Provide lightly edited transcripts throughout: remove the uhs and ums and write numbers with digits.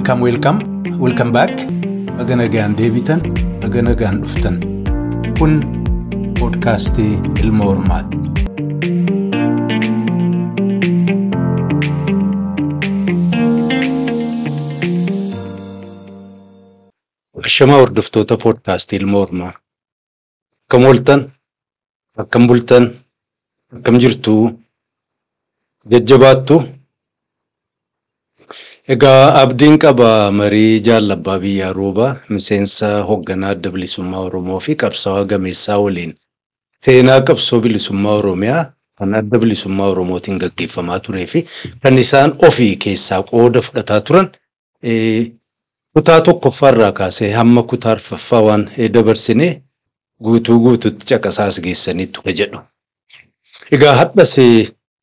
Welcome, welcome, welcome back. Baga nagaan deebitan, baga nagaan dhuftan. Kun poodkaastii Ilma Hormaati. Ashamaa hordoftoota poodkaastii Ilma Hormaa. Akkam ooltan, akkam bultan, akkam jirtu, jajjabaattu. Egaa abdiin qaba marii Jaal Abbaa Biyyaa Roobaa miseensa hoogganaa Adda Bilisummaa Oromoo fi qabsaa'aa gameessaa waliin seenaa qabsoo bilisummaa Oromiyaa kan Adda Bilisummaa Oromootiin gaggeeffamaa turee fi kan isaan ofii keessaa qooda fudhataa turan kutaa tokkoffaarraa kaasee hamma kutaa arfaffaa waan dabarsine guutuu guutuutti caqasaas geessaniitu ka jedhu. Egaa hadhas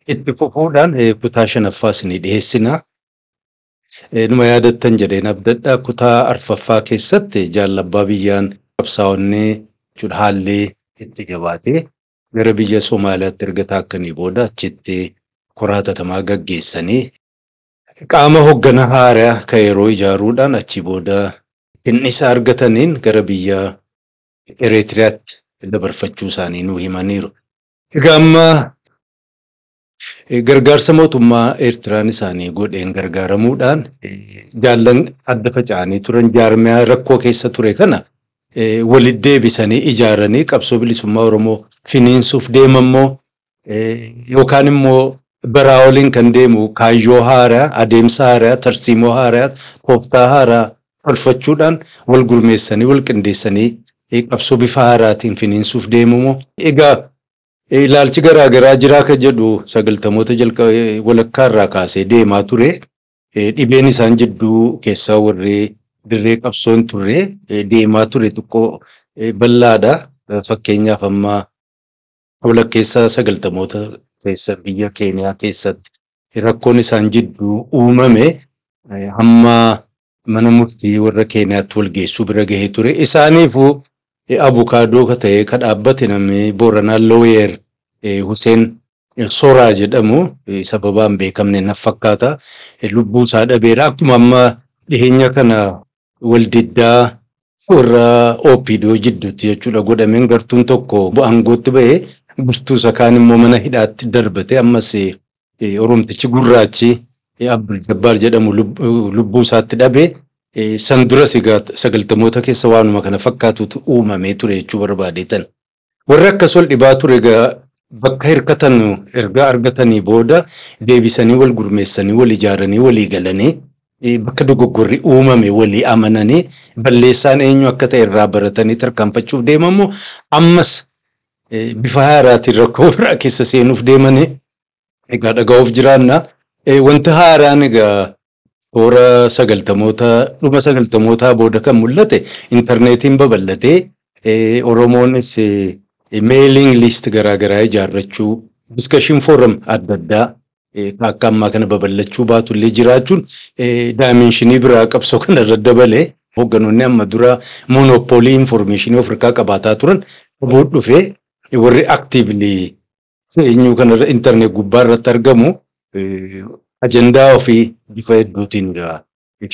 itti fufuudhaan kutaa shanaffaa isinii dhiyeessina. Numa yaadattan jedheen abdadhaa kutaa arfaffaa keessatti Jaal Abbaa Biyyaan qabsaa'onni jechuudha haalli itti jabaatee gara biyya Somaaliyaatti erga taakkanii booda achitti koraatatamaa gaggeessanii qaama hoogganaa haaraa kan yeroo ijaaruudhaan achi booda hinnisa argataniin gara biyya Eritiriyaatti dabarfachuu isaanii nu himaniiru. Egaa amma gargaarsa mootummaa Eertiraan isaanii godheen gargaaramuudhaan jaallan adda faca'anii turan jaarmiyaa rakkoo keessa ture kana walitti deebisanii ijaaranii qabsoo bilisummaa Oromoo finiinsuuf deemammoo yookaan immoo baraa waliin kan deemu kaayyoo haaraa, adeemsa haaraa, tarsiimoo haaraa, tooftaa haaraa tolfachuudhaan wal gurmeessanii wal qindeessanii qabsoo bifa haaraatiin finiinsuuf deemumoo. Egaa ilaalchi garaagaraa jiraa kan jedhu sagaltamoota jalqaba walakkaarraa kaasee deemaa ture. Dhibeen isaan jidduu keessaa warri dirree qabsoon turre deemaa ture xiqqoo bal'aadha. Fakkeenyaaf amma walakkeessa sagaltamoota keessa biyya Keeniyaa keessatti rakkoon isaan jidduu uumame hamma mana murtii warra Keeniyaatti wal geessuu bira gahee ture. Isaaniifuu abukaadoo ka ta'e ka dhaabbate namni Booranaa Looyer Hussein Soraa jedhamu sababaan hin beekamne na fakkaata. Lubbuu isaa dhabeera. Akkuma amma dhiheenya kana waldiddaa warra OPDO jidduutti jechuudha godhameen gartuun tokko aangootti bahee gartuu isa kaan immoo mana hidhaatti darbate ammas Oromtichi gurraachi Abdul Jabbaar jedhamu lubbuu isaatti dhabee san duras egaa sagaltamoota keessa waanuma kana fakkaatutu uumamee ture jechuu barbaadeetan. Warri akkas wal dhibaa ture egaa bakka hirkatan erga argatanii booda deebisanii wal gurmeessanii wal ijaaranii walii galanii bakka dogoggorri uumame walii amananii balleessaan eenyu akka ta'e irraa baratanii tarkaanfachuuf deemammoo ammas bifa haaraatiin rakkoo biraa keessa seenuuf deemanii egaa dhaga'uuf jiraanna. Wanti haaraan egaa toora sagaltamoota dhuma sagaltamootaa booda kan mul'ate intarneetiin babal'atee Oromoonis mailing list garaagaraa ijaarrachuu discussion forum adda addaa akka ammaa kana babal'achuu baatullee jiraachuun daayimeenshinii biraa qabsoo kanarra dabalee hoogganoonni amma dura monopoolii infoormeeshinii Afrikaa qabaataa turan dhabuu dhufee warri actively eenyu kanarra intarneet gubbaa irratti argamu ajandaa ofii bifa hedduutiin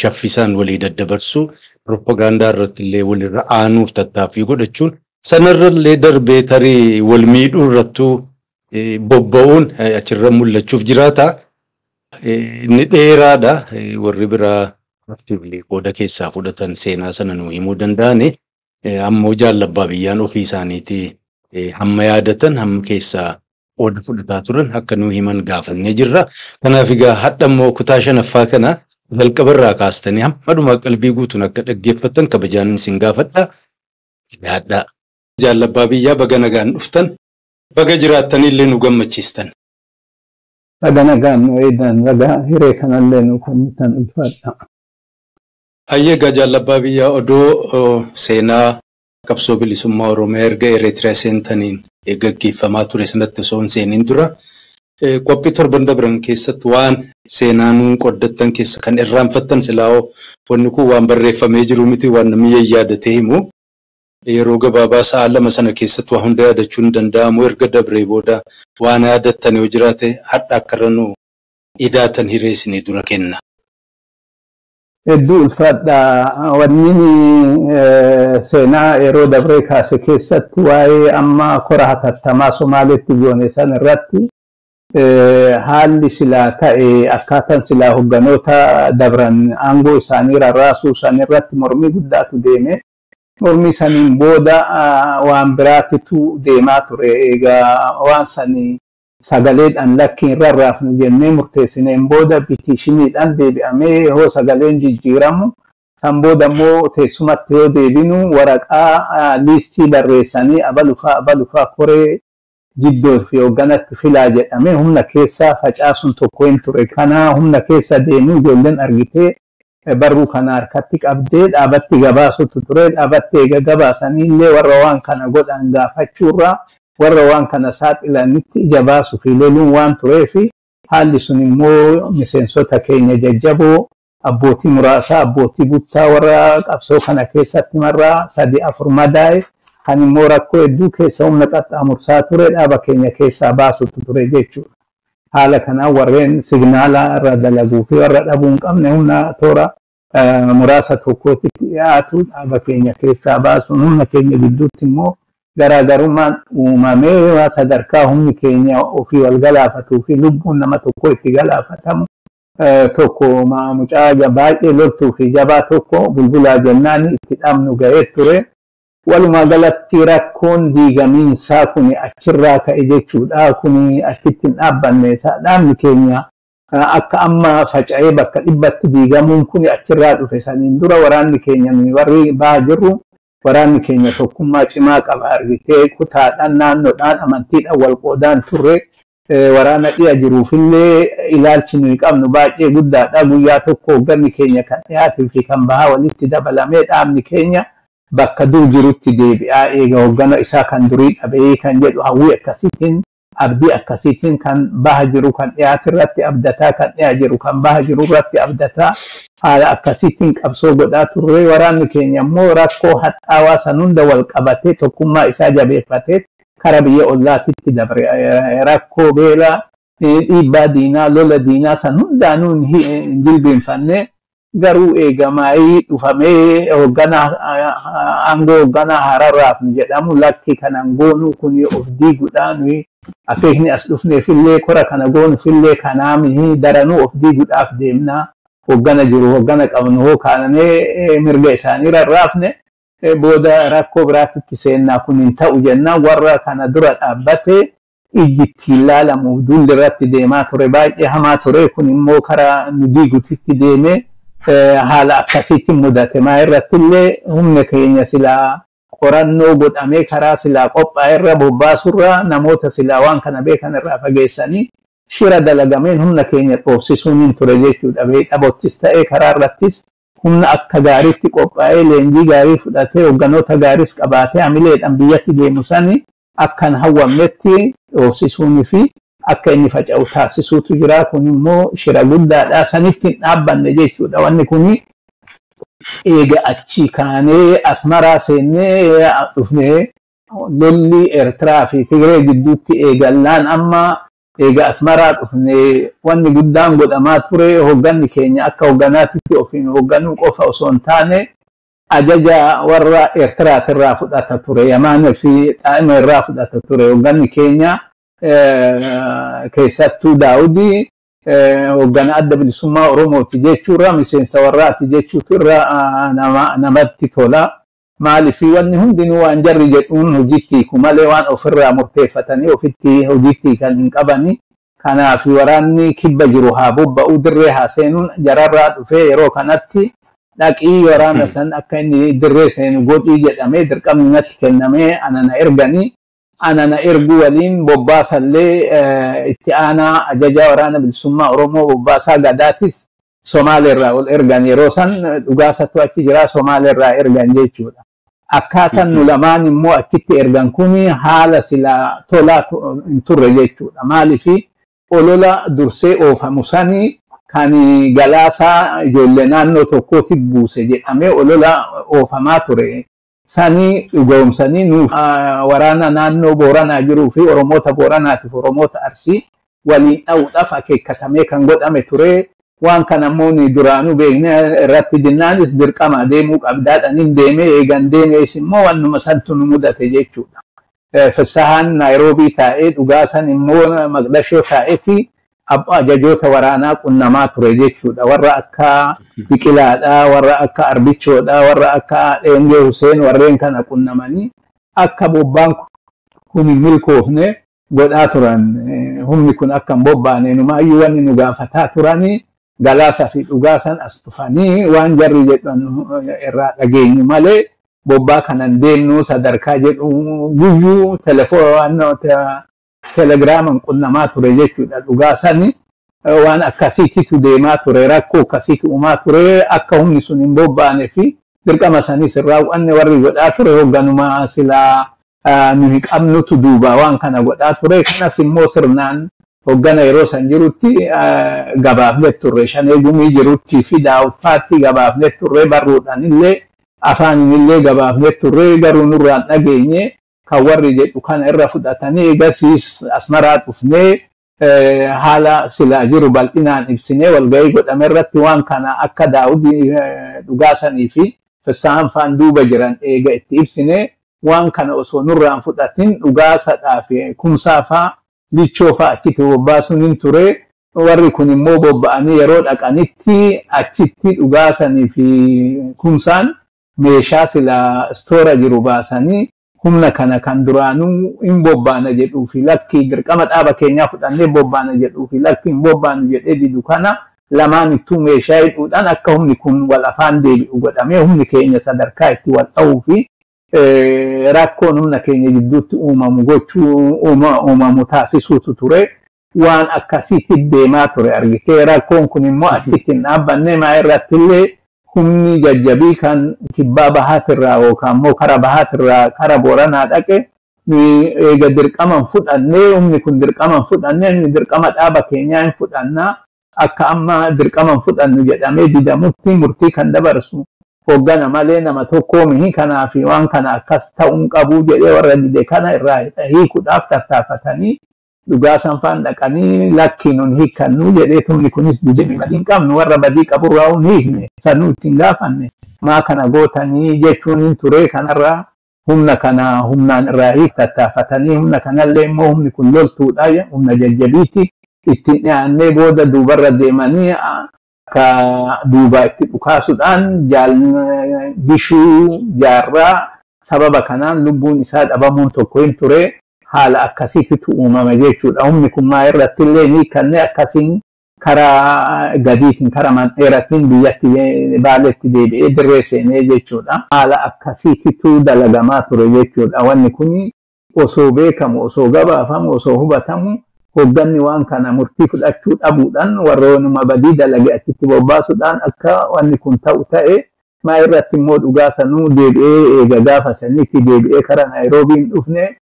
shaffisaan walii daddabarsuu propagaandaa irratti illee walirra aanuuf tattaaffii godhachuun sanarra illee darbee tarii wal miidhuu irrattuu bobba'uun achirra mul'achuuf jiraata. Inni dheeraadha. Warri biraa actively qooda keessaa fudhatan seenaa sana nu himuu danda'ani. Ammoo Jaal Abbaa Biyyaan ofii isaaniitii hamma yaadatan hamma keessaa qooda fudhataa turan akka nu himan gaafannee jirra. Kanaaf egaa hadha immoo kutaa shanaffaa kana jalqabarraa kaastanii hamma dhumaa qalbii guutuun akka dhaggeeffattan kabajaan isin gaafadha. Yaadhaa. Jaal Abbaa Biyyaa baga nagaan dhuftan, baga jiraattanii nu gammachiistan. Baga nagaan nu eedan, baga hiree kanallee nu kennitan ulfaadha. Hayyee egaa Jaal Abbaa Biyyaa odoo seenaa qabsoo bilisummaa Oromiyaa erga Eritiriyaa seentaniin gaggeeffamaa ture sanatti osoo hin seeniin dura qophii torban dabran keessatti waan seenaa nuun qoddattan keessa kan irraanfattan silaa'oo wanni kun waan barreeffamee jiru miti waan namni yaadatee himu. Yeroo gabaabaa sa'a lama sana keessatti waa hunda yaadachuun hin danda'amu erga dabree booda waan yaadattan yoo jiraate hadha akka irra nu idaatan hiree isinii dura kenna. Hedduu ulfaadha. Wanni seenaa yeroo dabree kaase keessatti waa'ee amma kora hatattamaa Somaaleetti goone san irratti haalli silaa ta'e, akkaataan silaa hogganoota dabran aangoo isaanii rarraasuu san irratti mormii guddaatu deeme. Mormii saniin booda waan biraatitu deemaa ture. Egaa waan sanii sagaleedhaan lakkiin rarraafnu jennee murteessineen booda petitioniidhaan deebi'amee yoo sagaleen jijjiiramu, kan booda immoo teessumatti yoo deebinu waraqaa liistii barreessanii abalufaa abalufaa koree jiddoo fi hoogganatti filaa jedhamee humna keessa facaasuun tokko hin ture. Kana humna keessa deemuu ijoolleen argitee barruu kana harkatti qabdee dhaabatti gabaasutu ture. Dhaabatti eega gabaasanii illee warra waan kana godhan gaafachuurraa warra waan kana saaxilanitti ija baasuu fi loluun waan tureef, haalli sun immoo miseensota keenya jajjaboo, abbootii muraasaa, abbootii buttaa, warra qabsoo kana keessatti marraa sadi afur madaa'e, kan immoo rakkoo hedduu keessa humna qaxxaamursaa ture dhaaba keenya keessaa baasutu ture jechuudha. Haala kanaan warreen signaala irra dalaguu fi warra dhabuu hin qabne humna toora muraasa tokkootti dhiyaatu dhaaba keenya keessaa baasuun, humna keenya gidduutti immoo garaagarummaan uumamee sadarkaa humni keenya ofii wal galaafatuu fi lubbuun nama tokko itti galaafatamu, tokko mucaa baay'ee loltuu fi jabaa tokko Bulbulaa jennaan itti dhabnu ga'ee ture. Walumaa galatti rakkoon diigamiinsaa kun achirraa ka'e jechuudha. Kun achitti hin dhaabbanne. Dhaabni keenya akka amma faca'ee bakka 100tti diigamuun kun achirraa dhufe. Saniin dura waraanni keenya, nuyi warri bahaa jirru, waraanni keenya tokkummaa cimaa qaba argitee, kutaadhaan, naannoodhaan, amantiidhaan wal qoodaan turre. Waraana dhiya jiruufillee ilaalchi nuyi qabnu baay'ee guddaadha. Guyyaa tokko hoogganni keenya kan dhiyaatii fi kan bahaa walitti dabalamee dhaabni keenya bakka dur jirutti deebi'aa, eega hooggana isaa kan durii dhabee kan jedhu hawwii akkasiitiin, abdii akkasiitiin, kan baha jiru kan dhiyaate irratti abdataa, kan dhiyaa jiru kan baha jiru irratti abdataa, haala akkasiitiin qabsoo godhaa turre. Waraanni keenya immoo rakkoo hadhaawaa san hunda wal qabatee tokkummaa isaa jabeeffatee kara biyya ollaatitti dabre. Rakkoo beelaa, dhiibbaa diinaa, lola diinaa san hundaanuu hin jilbeenfanne. Garuu eegamaayii dhufamee hoogganaa aangoo hoogganaa hararraaf jedhamu, lakki kanan goonuu, kun of diiguudhaan, akeekni as dhufneefillee kora kana goonuufillee kanaami, daranuu of diiguudhaaf deemnaa, hoggana jiru hoggana qabnu hoo kaananee mirga isaanii rarraafne booda rakkoo biraatitti seennaa, kun hin ta'u jennaan warra kana dura dhaabbate ijji ittiin laalamuuf duulli irratti deemaa ture baay'ee hamaa ture. Kun immoo karaa nu diigutitti deemee haala akkasiitti mudate. Maa irratti illee humna keenya silaa qorannoo godhamee karaa silaa qophaa'e irra bobbaasurra namoota silaa waan kana beekan irraa fageessanii shira dalagameen humna keenya dhoofsisuun hin ture jechuudha. Dhabottis ta'ee karaa irrattis humna akka gaariitti qophaa'ee, leenjii gaarii fudhatee, hoogganoota gaariis qabaatee hamileedhaan biyyatti deemu sani akkan hawwamnetti dhoofsisuunii fi akka inni faca'u taasisuutu jira. Kun immoo shira guddaadha. Sanitti hin dhaabbanne jechuudha. Wanni kuni eega achii kaanee Asmaraa seennee dhufnee lolli Eertiraa fi Tigree gidduutti eegallaan, amma eega Asmaraa dhufnee wanni guddaan godhamaa ture hoogganni keenya akka hoogganaatitti ofiin hoogganuu qofa osoo hin taane ajaja warra Eertiraatirraa fudhata ture. Yamaanii fi Xaa'ima irraa fudhata ture. Hoogganni keenya, keessattuu Daawudii, hooggana Adda Bilisummaa Oromooti jechuurra miseensa warraati jechuutu irra namatti tola. Maaliif? Wanni hundinuu waan jarri jedhuun hojiitti hiiku malee waan ofirraa murteeffatanii ofitti hojiitti kan hin qabani. Kanaaf waraanni kibba jiru haa bobba'u, dirree haa seenuun jararraa dhufee yeroo kanatti dhaqii waraana san akka inni dirree seenu godhii jedhamee dirqamni natti kennamee ana na erganii, ana na erguu waliin bobbaasallee itti aanaa ajaja Waraana Bilisummaa Oromoo Bobbaasaa Gadaatis Somaaleerraa ol ergan. Yeroo san Dhugaasatu achi jira, Somaaleerraa ergan jechuudha. Akkaataan nu lamaan immoo achitti ergan kuni haala silaa tolaa hin turre jechuudha. Maaliif? Olola dursee oofamu sani kan Galaasaa ijoollee naannoo tokkootti buuse jedhamee olola oofamaa ture. Sani dhugoomsanii nuuf waraana naannoo Booranaa jiruu fi Oromoota Booranaatiif Oromoota Arsii waliin dha'uudhaaf akeekkatamee kan godhame ture. Waan kana immoo ni duraanuu beekne irratti dinnaanis dirqama deemuu qabdaadhaan hin deemee eegan deemees immoo wannuma santu nu mudate jechuudha. Fissahaan Naayiroobii taa'ee dhugaasan immoo Maqdashoo taa'eeti ajajoota waraanaa qunnamaa ture jechuudha. Warra akka Biqilaadhaa, warra akka Arbichoodhaa, warra akka Dheengee Huseen warreen kana qunnamanii akka bobbaan kun hin milkoofne godhaa turan. Humni kun akka hin bobbaane numaayyuu wanni nu gaafataa turanii Galaasaa fi dhugaasan as dhufanii waan jarri jedhan irraa dhageenyu malee bobbaa kanan deemnu sadarkaa jedhu guyyuu telegiraaman qunnamaa ture jechuudha. Dhugaasan waan akkasiitu deemaa ture, rakkoo akkasiitu uumaa ture, akka humni sun hin bobbaane fi dirqama sanis irraa wanni warri godhaa ture hoogganuma silaa nuyi qabnutu duuba waan kana godhaa ture. Kanas immoo sirnaan hoggana yeroo san jirutti gabaafne turre, shanee gumii jirutti fi daawwaatti gabaafne turre, barruudhaan illee afaaniin illee gabaafne turre, garuu nurraan dhageenye kan warri jedhu kana irra fudhatanii eegasiis Asmaraa dhufnee haala silaa jiru bal'inaan ibsinee walgahii godhame irratti waan kana akka Daawudii dhugaasanii fi Fissahaan faan duuba jiran eega itti ibsinee waan kana osoo nurraan fudhatin dhugaasadhaa fi kumsaa faa lichoo faa achitti bobbaasuun hin ture. Warri kun immoo bobba'anii yeroo dhaqanitti achitti dhugaasanii fi kumsaan meeshaa silaa istoora jiru baasanii humna kana kan duraanuu hin bobbaana jedhuu fi lakkii dirqama dhaaba keenyaa fudhannee bobbaana jedhuu fi lakkii hin bobbaanu jedhee didu kana lamaan ittuu meeshaa hidhuudhaan akka humni kun wal afaan deebi'u godhamee humni keenya sadarkaa itti wal dha'uu fi rakkoon humna keenya gidduutti uumamu gochuu uumamu taasisuutu ture. Waan akkasiitti deemaa ture argitee rakkoon kun immoo achitti hin dhaabbanne maa irratti illee humni jajjabii kan kibbaa bahaatirraa yookaan immoo kara bahaatirraa kara Booranaa dhaqe eega dirqaman fudhannee humni kun dirqaman fudhannee inni dirqama dhaaba keenyaa hin fudhannaa akka amma dirqaman fudhannu jedhamee didamutti murtii kan dabarsu hoggana malee nama tokkoo mihi kanaaf waan kana akkas ta'uun qabu jedhee warra dide kana irraa hiikuudhaaf tattaafatanii dhugaasan faan dhaqanii lakki nun hiikannu jedhee tumni kunis dide badii hin qabnu warra badii qaburraa hin hiikne sanuu ittiin gaafanne maa kana gootanii jechuun hin ture. Kanarraa humna kana humnaan irraa hiik tattaafatanii humna kanallee immoo humni kun loltuudha humna jajjabiiti ittiin dhiyaannee booda duubarra deemanii akka duubaa itti dhukaasuudhaan bishuu jaarraa sababa kanaan lubbuun isaa dhabamuun tokko hin ture. Haala akkasiitu uumame jechuudha. Humni kun maa irratti illee ni kanneen akkasiin karaa gadiitiin karaa mandheeratiin biyyatti baaletti deebi'ee dirree seenee jechuudha. Haala akkasiitu dalagamaa ture jechuudha. Wanni kun osoo beekamu, osoo gabaafamu, osoo hubatamu hoogganni waan kana murtii fudhachuu dhabuudhaan warroonuma badii dalage achitti bobbaasuudhaan akka wanni kun ta'u ta'e maa irratti immoo dhugaa sanuu deebi'ee eega gaafa saniitti deebi'ee karaa Naayiroobiin dhufne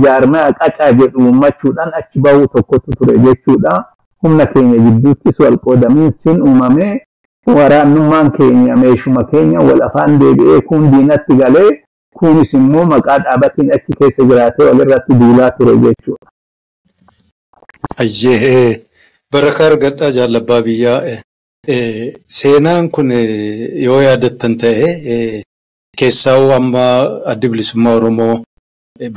jaarmaa qacaa jedhu uummachuudhaan achi bahuu tokkotu ture jechuudha. Humna keenya gidduuttis wal qoodamiinsiin uumame waraannummaan keenya meeshuma keenya wal afaan deebi'ee kun diinatti galee kunis immoo maqaa dhaabatiin achi keessa jiraatee walirratti duulaa ture jechuudha. Ayyee barakaa argadhaa jaalabbaa biyyaa. Seenaan kun yoo yaadattan ta'e keessaa'uu amma adda bilisummaa Oromoo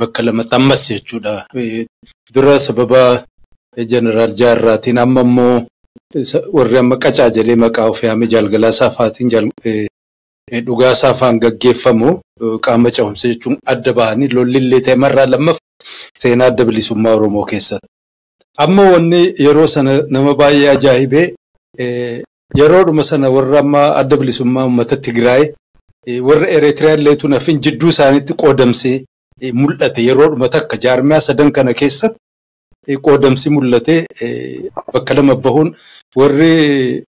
bakka lamatti ammas jechuudha. Dura sababa Jeneraal Jaarraatiin amma immoo warri amma qacaa jedhee maqaa ofii haame Jaalgalaa Saafaatiin dhugaa saafaan gaggeeffamu qaama ce'umsa jechuun adda bahanii lollillee ta'e marraa lammaffaa seenaa adda bilisummaa Oromoo keessatti. Amma wanni yeroo sana nama baay'ee ajaa'ibee yeroodhuma sana warra amma adda bilisummaa uummata Tigraay warra Eritiriyaa illeetu nafin jidduu isaaniitti qoodamsee mul'ate yeroodhuma takka jaarmiyaa sadan kana keessatti qoodamsi mul'ate bakka lama bahuun warri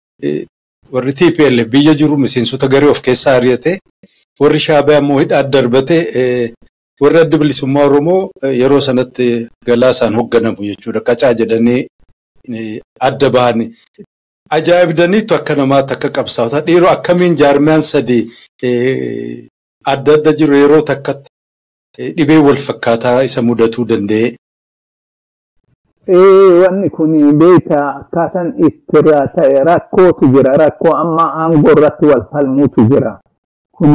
TPLF biyya jiru miseensota garee of keessaa ari'ate warri Shaabiyaa immoo hidhaa darbate warri adda bilisummaa Oromoo yeroo sanatti galaasaan hoogganamu jechuudha. Qacaa jedhanii adda bahanii ajaa'ibdaniitu akka namaatti akka qabsaa'ota dhiiroo akkamiin jaarmiyaan sadii adda adda jiru yeroo takkatti dhibee wal fakkaataa isa mudatuu danda'e. Wanni kun beeka akkaataan itti ta'e rakkootu jira. Rakkoo amma aangoo irratti wal falmuutu jira. Kun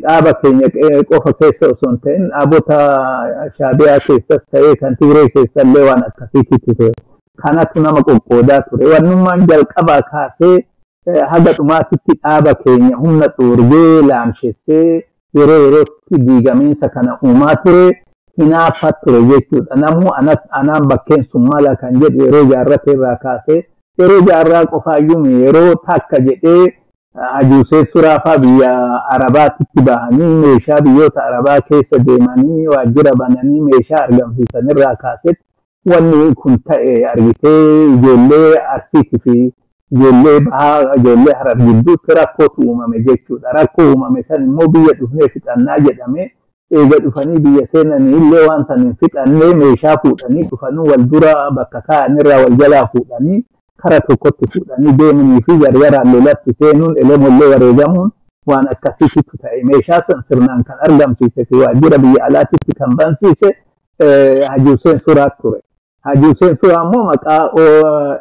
dhaaba keenya qofa keessa osoo hin ta'in dhaabota Shaabiyaa keessas ta'ee kan Tigree keessa illee waan akkasiitu ture. Kanatu nama qoqqoodaa ture. Wannummaan jalqabaa kaasee haga dhumaatitti dhaaba keenya humna dhoorgee laamshessee yeroo yerootti diigamiinsa kana uumaa ture. Hinaaffaa ture jechuudha. Namuu anaan bakkeen sun mala kan jedhu yeroo jaarrate irraa kaasee yeroo jaarraa qofaayyuu yeroo takka jedhee Haji Suuraa fa'aa biyya Arabaatitti bahanii meeshaa biyyoota Arabaa keessa deemanii waajjira bananii meeshaa argamsiisan irraa kaasetti wanni kun ta'e argitee ijoollee Arsiitii fi ijoollee Bahaa ijoollee Harar gidduutti rakkootu uumame jechuudha. Rakkoo uumame san immoo biyya dhufnee fixannaa jedhamee eega dhufanii biyya seenanii illee waan san hin fixannee meeshaa fuudhanii dhufanuu wal dura bakka kaa'anirraa wal jalaa fuudhanii kara tokkotti fuudhanii deemanii fi jarjaraan lolatti seenuun elemollee wareegamuun waan akkasiitu ta'e. Meeshaa san sirnaan kan argamsiise fi waajjira biyya alaatitti kan bansiise Haji Hussein Suuraa ture. Haji Hussein Suuraa immoo maqaa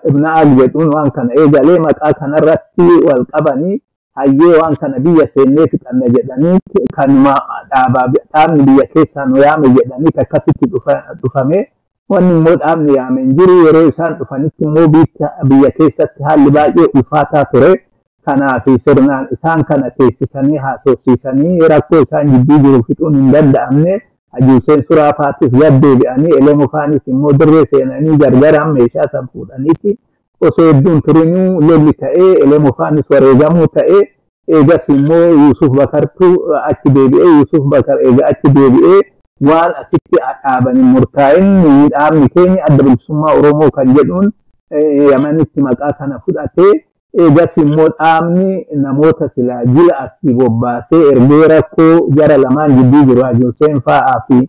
Ibn Al jedhuun waan kana eegalee maqaa kanarratti wal qabanii hayyee waan kana biyya seennee fixanna jedhanii kanuma dhaabni biyya keessaa nu yaame jedhanii akkasitti dhufame. Wanni immoo dhaabni yaame hin jiru. Yeroo isaan dhufanitti immoo biyya keessatti haalli baay'ee ulfaataa ture. Kanaaf sirnaan isaan kana teessisanii haasofsiisanii rakkoo isaan gidduu jiru fixuun hin danda'amne. Haji Hussein Suuraa fa'aatis gad deebi'anii Elemo fa'aanis immoo dirree seenanii gargaraan meeshaa san fuudhaniiti. Osoo hedduun turinuu lolli ta'ee Elemo fa'aanis wareegamuu ta'ee eegas immoo Yuusuf Bakartu achi deebi'ee Yuusuf Bakar eega achi deebi'ee waan asitti dhaaban murtaa'in dhaabni keenya Adda Bilisummaa Oromoo kan jedhuun Yamanitti maqaa kana fudhatee eegas immoo dhaabni namoota silaa jila asii bobbaasee ergee rakkoo jara lamaan gidduu jiru Haji Hussein fa'aa fi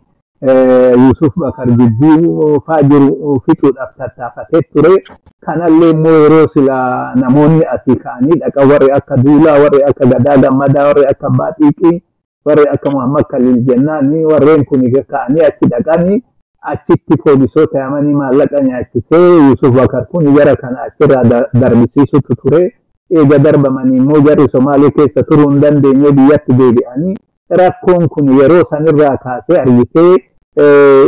Yuusuf Bakar gidduu fa'aa jiru fixuudhaaf tattaafatee ture. Kanallee immoo yeroo silaa namoonni asii ka'anii dhaqa warri akka Duulaa, warri akka Gadaa Gammadaa, warri akka Abbaa Xiiqii, warri akka Muhammad Khalil jennaani warreen kun ka'anii achi dhaqanii achitti poolisoota Yamanii maallaqa nyaachisee Yuusuf Bakar kun jara kana achirraa darbisiisutu ture. Eega darbamanii immoo jarri Somaalee keessa turuu hin dandeenye biyyatti deebi'anii rakkoon kun yeroo sanirraa kaasee argitee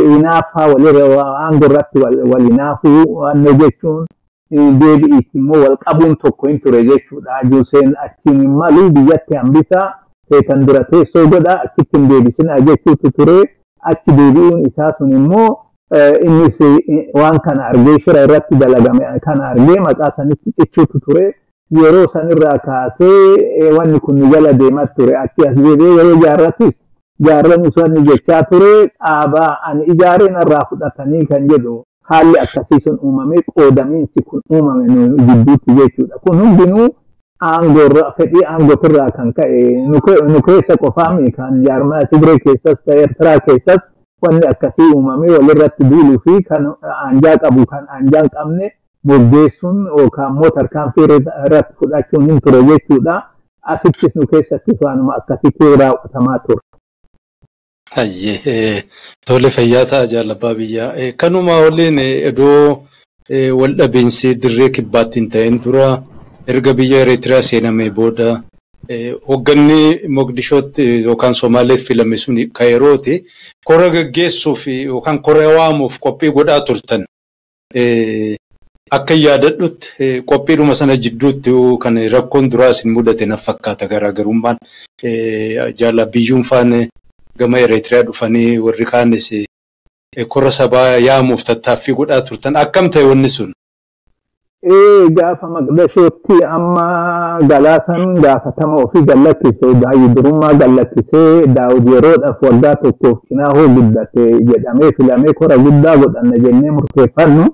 hinaaffaa walirra aangoo irratti wal hinaafuu waan jechuun deebi'iif immoo wal qabuun tokko hin ture jechuudha. Haji Hussein achiin hin malu biyyatti hambisaa feetan dura teessoo godha achitti hin deebisinaa jechuutu ture. Achi deebi'uun isaa sun immoo innis waan kana argee shira irratti dalagame kana argee maqaa sanitti cichuutu ture. Yeroo sanirraa kaasee wanni kun jala deemaa ture. Achi as deebi'ee yeroo jaarratis jaarranis wanni jechaa ture dhaabaa ani ijaareen irraa fudhatanii kan jedhu haalli akkasii sun uumame qoodamiinsi kun uumame gidduutti jechuudha. Kun hundinuu aangoo fedhii aangootirraa kan ka'e nu keessa qofaami kan jaarmaa Tigree keessas ta'e Eertiraa keessas wanni akkasii uumame walirratti duuluu fi kan aanjaa qabu kan aanjaa hin qabne moggeessuun yookaan immoo tarkaanfii irratti fudhachuun hin ture jechuudha. Asittis nu keessattis waanuma akkasitti raawwatamaa ture. Hayyee tole fayyaa ta'a jaalabbaa biyyaa. Kanuma waliin iddoo wal dhabiinsi dirree kibbaatti hin ta'in dura erga biyya Eritiriyaa seenamee booda hoogganni Mogadishootti yookaan Somaaleef filame sun kan yerooti. Kora gaggeessuuf yookaan kora waamuuf qophii godhaa turtan. Akka yaadadhutti qophiidhuma sana jidduutti kan rakkoon duraa isin mudate na fakkaata garaagarummaan jaala biyyuun faana gama Eritiriyaa dhufanii warri kaanis kora sabaa yaamuuf tattaaffii godhaa turtan. Akkam ta'e wanni sun? Gaafa Maqdashootti amma Galaasan gaafatama ofii gallakkisee durummaa gallakkisee Daawud yeroodhaaf waggaa tokkoof cinaa hoo guddate jedhamee filamee kora guddaa godhanna jennee murteeffannu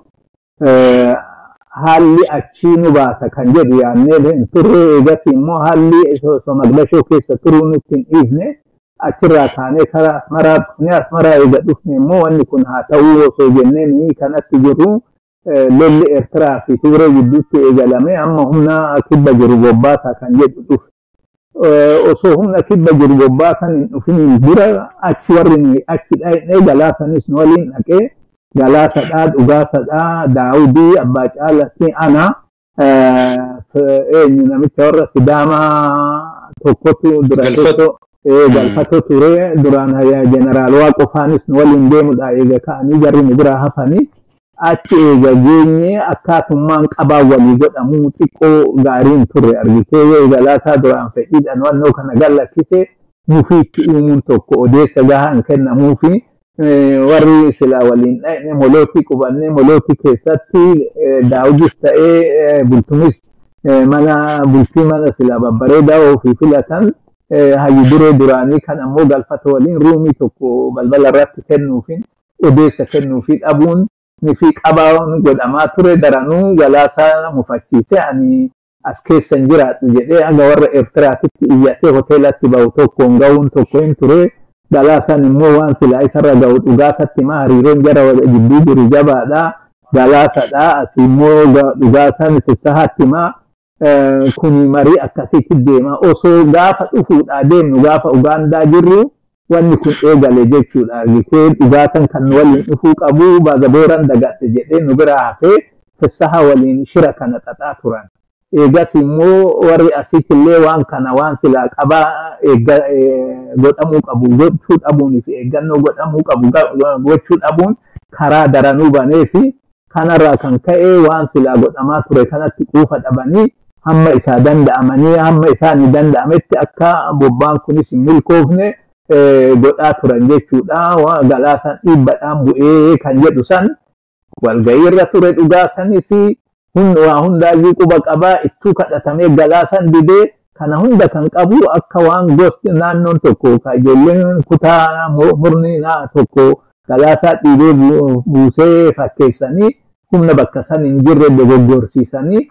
haalli achii nu baasa kan jedhu yaadnee hin turre. Eegas immoo haalli osoo Maqdashoo keessa turuu nutti hin dhiifne achirraa kaanee karaa Asmaraa dhufne. Asmaraa eega dhufne immoo wanni kun haa ta'uu osoo jennee ni kanatti jirru lolli Eertiraa fi Tigree gidduutti eegalame amma humna kibba jiru bobbaasaa kan jedhu dhufe. Osoo humna kibba jiru bobbaasan hin dhufiniin dura achi warri achi dhaqnee Galaasanis nu waliin dhaqee Galaasadhaa, Dhugaasadhaa, Daawudii, Abbaa Caalatti, ana eenyu namicha warra Sidaamaa tokkotu dura Galfatoo ture. Duraan jeneraal Waaqoo faanis nu waliin deemudha eega ka'anii jarri nu biraa hafanii achi eega geenye akkaatummaan qabaa walii godhamuu xiqqoo gaariin turre argitee. Galaasaa duraan fedhiidhaan wannoo kana gallakkise mufiitti uumuun tokko odeessa gahaa hin kennamuufi warri silaa waliin dhaqne molootii qubannee molootii keessatti Daawudis ta'ee Bultumis mana bultii mana silaa babbareedaa ofii filatan hayyu duree duraanii kan ammoo Galfata waliin ruumii tokko balbala irratti kennuufin odeessa kennuufi dhabuun fi qabaan godhamaa ture daranuu Galaasaa mufachiise. Ani as keessa hin jiraadhu jedhee haga warra Eertiraatitti iyyatee hoteelatti bahu tokkoon ga'uun tokko hin ture. Galaasaan immoo waan silaa isarra ga'u Dhugaasatti maa hariiroon jara jidduu jiru jabaadha. Galaasadha asii immoo Dhugaasaan Fissahaatti maa kuni marii akkasiitti deema. Osoo gaafa dhufuudhaa deemnu gaafa Ugaandaa jirru wanni kun eegale jechuudha. Argitee Dhugaasan kan waliin dhufuu qabu baazabooran dagadhe jedhee nu biraa hafee Fissaha waliin shira kana xaxaa turan. Eegas immoo warri asitti illee waan kana waan silaa qabaa godhamuu qabu gochuu dhabuun fi eeggannoo godhamuu qabu gochuu dhabuun karaa daranuu banee fi kanarraa kan ka'e waan silaa godhamaa ture kanatti quufa dhabanii hamma isaa danda'amanii hamma isaanii danda'ametti akka bobbaan kunis hin milkoofne godhaa turan jechuudha. Galaasaan dhiibbadhaan bu'ee kan jedhu san walga'iirra ture Dhugaasanis waa hundaayyuu quba qabaa ittuu kadhatamee Galaasan didee kana hunda kan qabu akka waan gosti naannoon tokko ka ijoolleen kutaa murni tokko Galaasaa dhiibee buusee fakkeessanii humna bakka san hin jirre dogoggorsiisanii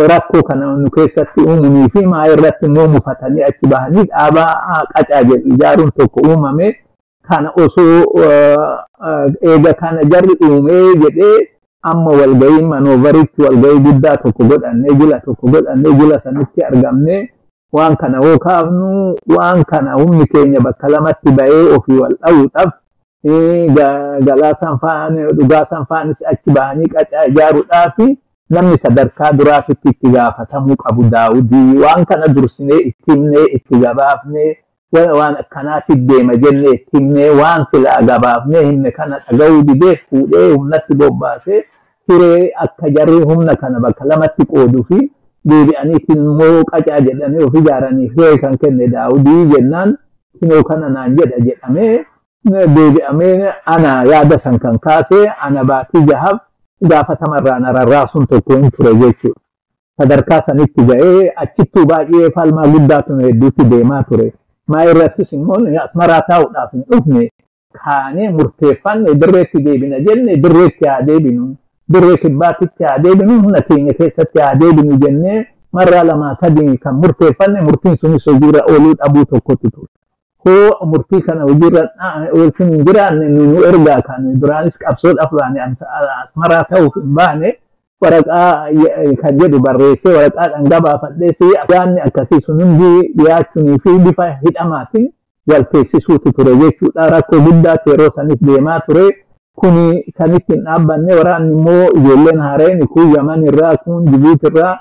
rakkoo kana nu keessatti uumanii fi maa irratti immoo mufatanii achi bahanii dhaabaa qacaa jedhu ijaaruun tokko uumame. Kana osoo eega kana jarri uumee jedhee amma walgahii manoovaritti walgahii guddaa tokko godhannee jila tokko godhannee jila sanitti argamnee waan kana hoo kaafnu waan kana humni keenya bakka lamatti bahee ofii wal dha'uudhaaf Galaasaan fa'aan Dhugaasaan fa'aanis achi bahanii qacaa ijaaruudhaaf namni sadarkaa duraatitti itti gaafatamuu qabu Daawudii. Waan kana dursinee itti himnee itti gabaafnee waan akkanaatti deema jennee itti himnee waan silaa gabaafnee himne kana dhaga'uu didee fuudhee humnatti bobbaasee hiree akka jarri humna kana bakka lamatti qooduu fi deebi'anii immoo qacaa jedhanii of ijaaranii hiree kan kenne Daawudii jennaan kinoo kana naan jedha jedhamee deebi'amee ana yaada san kan kaase ana baatii jahaaf gaafatamarraa na rarraasuun tokko hin ture jechuudha. Sadarkaa sanitti ga'ee achittuu baay'ee falmaa guddaatu hedduutti deemaa ture. Maa irrattis immoo Asmaraa taa'uudhaaf hin dhufne kaanee murteeffanne dirreetti deebina jenne dirreetti haa deebinu dirree kibbaatitti haa deebinu humna keenya keessatti haa deebinu jennee marraa lamaa sadii kan murteeffanne murtiin sunis hojiirra ooluu dhabuu tokkotu ture. Hoo murtii kana hojiirra oolchuun hin jiraanne nu ergaa kan duraanis qabsoodhaaf baane Asmaraa ta'uuf hin baane waraqaa kan jedhu barreessee waraqaadhaan gabaafadhee fi yaadni akkasii sun hundi dhiyaachuunii fi bifa hidhamaatiin wal teessisuutu ture jechuudha. Rakkoo guddaatu yeroo sanis deemaa ture. Kuni sanitti hin dhaabbanne waraanni immoo ijoolleen haareen kun Yaman irraa kun Jibuuti irraa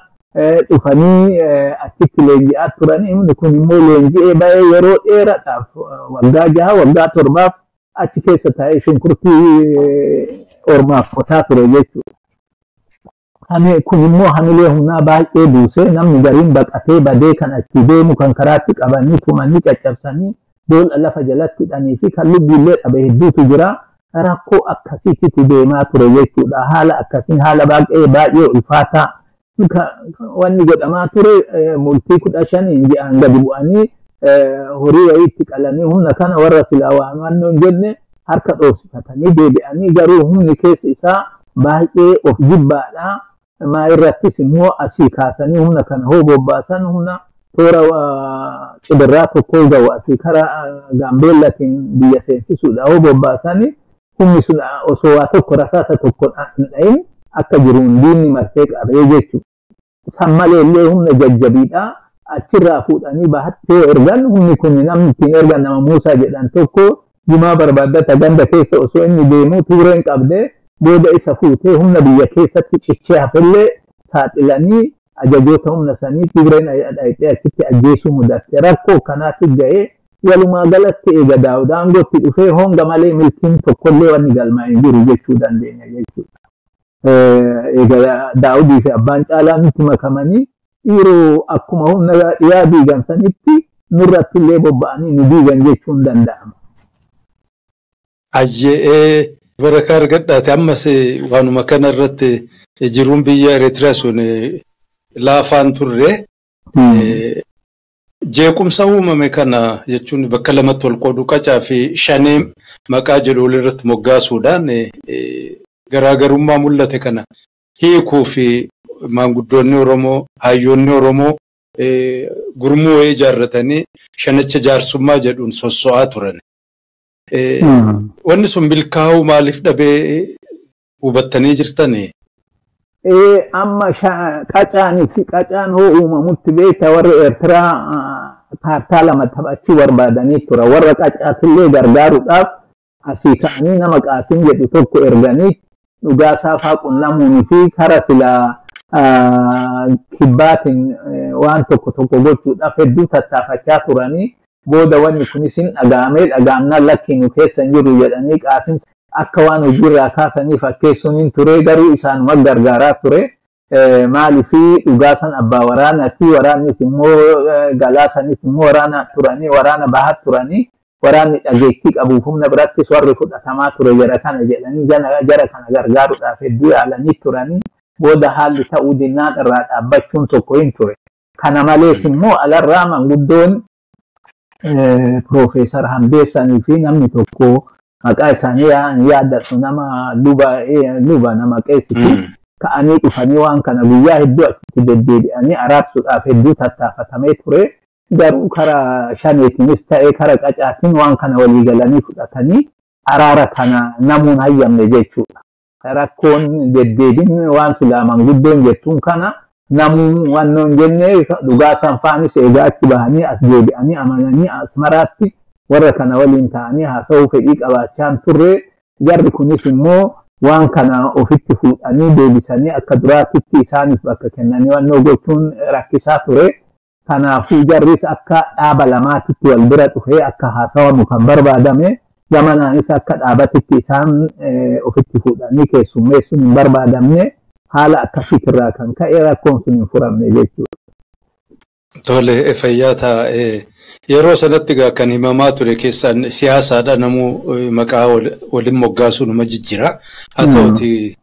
dhufanii achitti leenji'aa turanii humni kun immoo leenji'ee ba'ee yeroo dheeraadhaaf waggaa 6 waggaa 7 achi keessa taa'ee shunkurtii ormaaf qotaa ture jechuudha. Kun immoo hamilee humnaa baay'ee buusee namni gariin baqatee badee kan achi deemu kan karaatti qabanii tumanii caccabsanii boolla lafa jalatti hidhanii fi kan lubbuullee dhabe hedduutu jira. Rakkoo akkasiitti deemaa ture jechuudha. Haala akkasiin haala baay'ee baay'ee ulfaataa wanni godhamaa ture murtii 15 ji'aan gadi bu'anii horii wayiitti qalanii humna kana warra silaa waan hin jenne harka dhoofsifatanii deebi'anii garuu humni keessa isaa baay'ee of jibbaadha. Maa irrattis immoo asii kaasanii humna kana hoo bobbaasan humna toora cibirraa tokko ga'u asii karaa Gaambeellatiin biyya seensisuudha hoo bobbaasanii humni sun osoo waa tokko rasaasa tokko hin dhahin akka jiruun diinni marsee qabee jechuudha. San malee illee humna jajjabiidha. Achirraa fuudhanii bahatti yoo ergan humni kun namni ittiin ergan nama Muusaa jedhan tokko jimaa barbaaddata ganda keessa osoo inni deemu tuureen qabdee Booda isa fuutee humna biyya keessatti cichee hafellee saaxilanii ajajoota humna sanii Tigreen dhayxee achitti ajjeesuu mudatte. Rakkoo kanaatti ga'ee walumaa galatti eega Daawud aangootti dhufee honga malee milkiin tokkollee wanni galmaa'ee hin jiru jechuu dandeenya jechuudha. Eega Daawudii fi abbaan caalaa nutti makamanii yeroo akkuma humna dhiyaa diigan sanitti nurratti illee bobba'anii nu diigan jechuun danda'ama. Ayyee barakaa argadhaate ammas waanuma kana irratti jiruun biyya Eritiriyaa sun laafaan turre jeequmsa uumame kana jechuun bakka lamatti wal qoodu qacaa fi shanee maqaa jedhu walirratti moggaasuudhaan garaagarummaa mul'ate kana hiikuu fi maanguddoonni Oromoo hayyoonni Oromoo gurmuu wayii ijaarratanii shanacha jaarsummaa jedhuun sosso'aa turan. Wanni sun milkaa'uu maaliif dhabee hubattanii jirtanii? Amma qacaanii fi qacaan hoo uumamutti beekta warri Eertiraa kaartaa lama taphachuu barbaadanii tura. Warra qacaatillee gargaaruudhaaf asii ka'anii nama Qaasim jedhu tokko erganii dhugaasaa faa qunnamuunii fi kara silaa kibbaatiin waan tokko tokko gochuudhaaf hedduu tattaafachaa turanii booda wanni kunis hin dhaga'amee dhaga'amnaan lakki nu keessa hin jiru jedhanii Qaasim akka waan hojiirraa kaasanii fakkeessuun hin ture garuu isaanuma gargaaraa ture. Maaliifii dhugaasan abbaa waraanaati waraannis immoo galaasanis immoo waraana turanii waraana bahaa turanii waraanni dhageettii qabuuf humna birattis warri fudhatamaa ture jara kana jedhanii jara kana gargaaruudhaaf hedduu yaalanii turanii booda haalli ta'uu dinnaan irraa dhaabbachuun tokko hin ture. Kana malees immoo alarraa manguddoon Piroofeesar Hamdeessanii fi namni tokko maqaa isaanii yaadatu nama luba nama qeessiti ka'anii dhufanii waan kana guyyaa hedduu achitti deddeebi'anii araarsuudhaaf hedduu tattaafatamee ture. Garuu karaa shaneetiinis ta'ee karaa qacaatiin waan kana walii galanii fudhatanii araara kana namuun hayyamne jechuudha. Rakkoon deddeebiin waan silaa manguddoon jettuun kana namuu waan nuun jenne dhugaa sanfaanis eegaa achi bahanii as deebi'anii amananii asmaraatti warra kana waliin ta'anii haasa'uu fedhii qabaachaa turre. Jarri kunis immoo waan kana ofitti fuudhanii deebisanii akka duraatitti isaaniif bakka kennanii waan gochuun rakkisaa ture. Kanaafuu jarris akka dhaaba lamaatitti wal bira dhufee akka haasawamu kan barbaadame gamanaanis akka dhaabatitti isaan ofitti fuudhanii keessummeessuun hin barbaadamne haala akkasiitirraa kan ka'e rakkoon sun hin furamne jechuudha. Tole fayyaa ta'a. Yeroo sanatti egaa kan himamaa ture keessaan siyaasaadha namuu maqaa waliin moggaasuu nama jijjiira. Haa ta'uti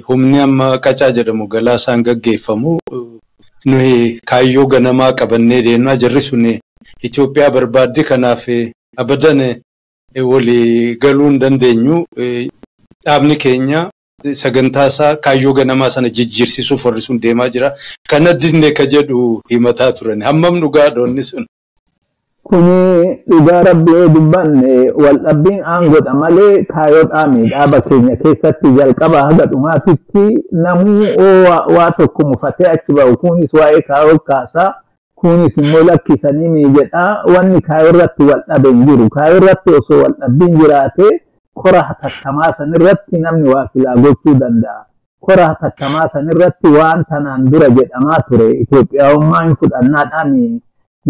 humni amma qacaa jedhamu galaasaan gaggeeffamu nuyi kaayyoo ganamaa qabannee deemnaa jirri sun Itoophiyaa barbaaddi kanaaf abadan walii galuu hin dandeenyu. Dhaabni keenya sagantaa isaa kaayyoo ganamaa sana jijjiirsisuuf warri sun deemaa jira. Kana dinne ka jedhu himataa turan. Hammam dhugaa dhoonni sun? Kuni dhugaa rabbii dubbanne wal dhabbiin aangoodha malee kaayyoodhaami dhaaba keenya keessatti jalqaba haga dhumaatitti namuu waa tokko mufatee achi ba'u kunis waa'ee kaayyoo kaasaa kunis immoo lakkisanii ni jedhaa wanni kaayyoo irratti wal dhabe hin jiru. Kaayyoo irratti osoo wal dhabbiin jiraate kora hatattamaa san irratti namni waa silaa gochuu danda'a. Kora hatattamaa san irratti waan tanaan dura jedhamaa ture Itoophiyaawummaa hin fudhannaadhaami.